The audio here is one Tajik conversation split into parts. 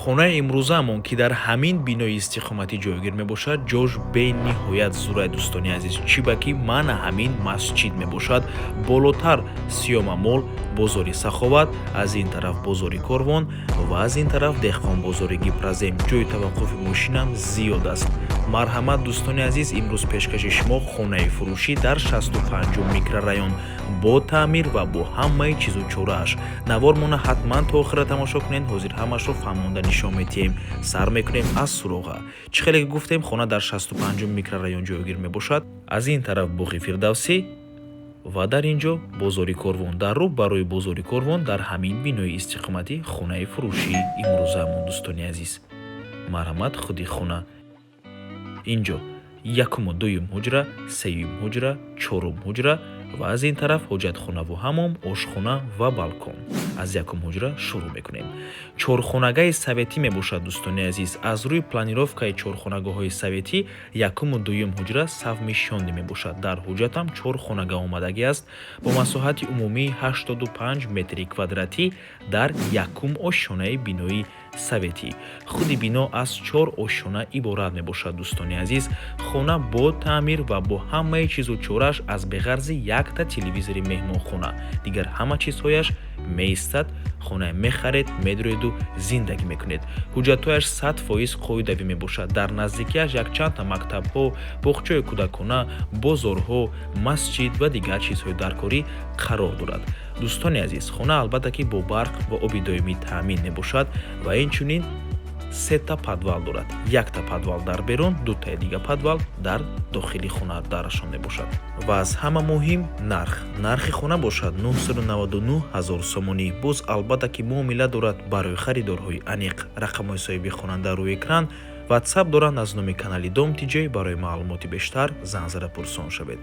Хонаи имрӯзаамон, ки дар ҳамин бинои истиқоматӣ ҷойгир мебошад, ҷош бениҳоят зурай, дӯстони азиз. Чӣ ба ки мана ҳамин масҷид мебошад, болотар Сиёма Мол, бозори Саховат, аз ин тараф бозори Корвон ва аз ин тараф деҳқонбозори Гипрозем. Ҷои таваққуфи мошинам зиёд аст. Марҳамат, дӯстони азиз, имрӯз пешкаши шумо хонаи фурӯшӣ дар 65-ум микрорайон бо таъмир ва бо ҳамаи чизу чорааш. Навормона ҳатман то охира тамошо кунед. Ҳозир ҳамашро фаҳмонда нишон медиҳем. Сар мекунем аз суроға. Чӣ хеле ки гуфтем, хона дар 65-ум микрорайон ҷойгир мебошад. Аз ин тараф боғи Фирдавсӣ ва дар ин ҷо бозори Корвон. Дар рӯ барои бозори Корвон, дар ҳамин бинои истиқоматӣ хонаи фурӯшии имрӯзаамон. Дӯстони азиз, марҳамат, худи хона. Ин ҷо якуму дуюм ҳуҷра, сеюм ҳуҷра, чорум ҳуҷра ва аз ин тараф ҳоҷатхонаву ҳамом, ошхона ва балкон. Аз якум ҳуҷра шурӯъ мекунем. Чорхонагаи советӣ мебошад, дӯстони азиз. Аз рӯи планировкаи чорхонагоҳҳои советӣ якуму дуюм ҳуҷра совмещённый мебошад. Дар ҳуҷҷатам чор хонага омадагӣ аст бо масоҳати умумии 85 метри квадратӣ дар якум ошёнаи бинои советӣ. Худи бино аз чор ошёна иборат мебошад. Дӯстони азиз, хона бо таъмир ва бо ҳамаи чизу чорааш, аз беғарзи якта телевизори меҳмонхона, дигар ҳама чизҳояш меистад. Хона мехаред, медроеду зиндагӣ мекунед. Ҳуҷҷатҳояш 100% қоидавӣ мебошад. Дар наздикиаш якчандта мактабҳо, боғчаи кӯдакона, бозорҳо, масҷид ва дигар чизҳои даркорӣ қарор дорад. Дӯстони азиз, хона, албатта ки, бо барқ ва оби доимӣ таъмин мебошад ва инчунин сета подвал дорад: якта подвал дар берун, дутаи дига подвал дар дохили хона дарашон мебошад. Ва аз ҳама муҳим нарх. Нархи хона бошад 999 ҳазор сомонӣ. Боз, албатта ки, муомила дорад. Барои харидорҳои аниқ рақамҳои соҳиби хонанда рӯи экран, Ватсап доранд аз номи канали Дом Тиҷей. Барои маълумоти бештар занг зада пурсон шавед.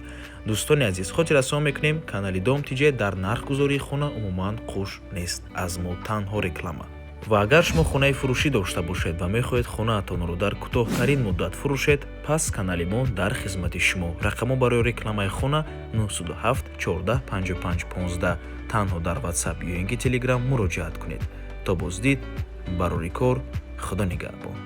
Дӯстони азиз, хотиррасон мекунем, канали Дом Тиҷей дар нархгузории хона умуман қуш нест. Аз мо танҳо реклама. Ва агар шумо хонаи фурӯшӣ дошта бошед ва мехоҳед хонаатонро дар кӯтоҳтарин муддат фурӯшед, пас канали мо дар хизмати шумо. Рақамҳо барои рекламаи хона 907 14 55 15. Танҳо дар Ватсап ё ин ки Телеграм муроҷиат кунед. То боздид, барори кор, Худо нигаҳбон.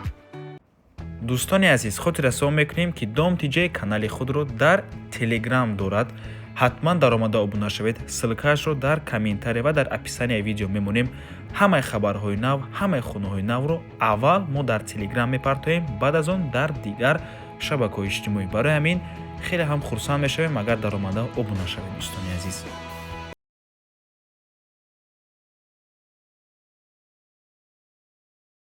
Дӯстони азиз, хотиррасон мекунем, ки Дом Тиҷей канали худро дар Телеграм дорад. Ҳатман даромада обуна шавед. Ссылкаашро дар комментария ва дар описанияи видео мемонем. Ҳамаи хабарҳои нав, ҳамаи хонаҳои навро аввал мо дар Телеграм мепартоем, баъд аз он дар дигар шабакаҳои иҷтимоӣ. Барои ҳамин хеле ҳам хурсанд мешавем, агар даромада обуна шавед, дӯстони азиз.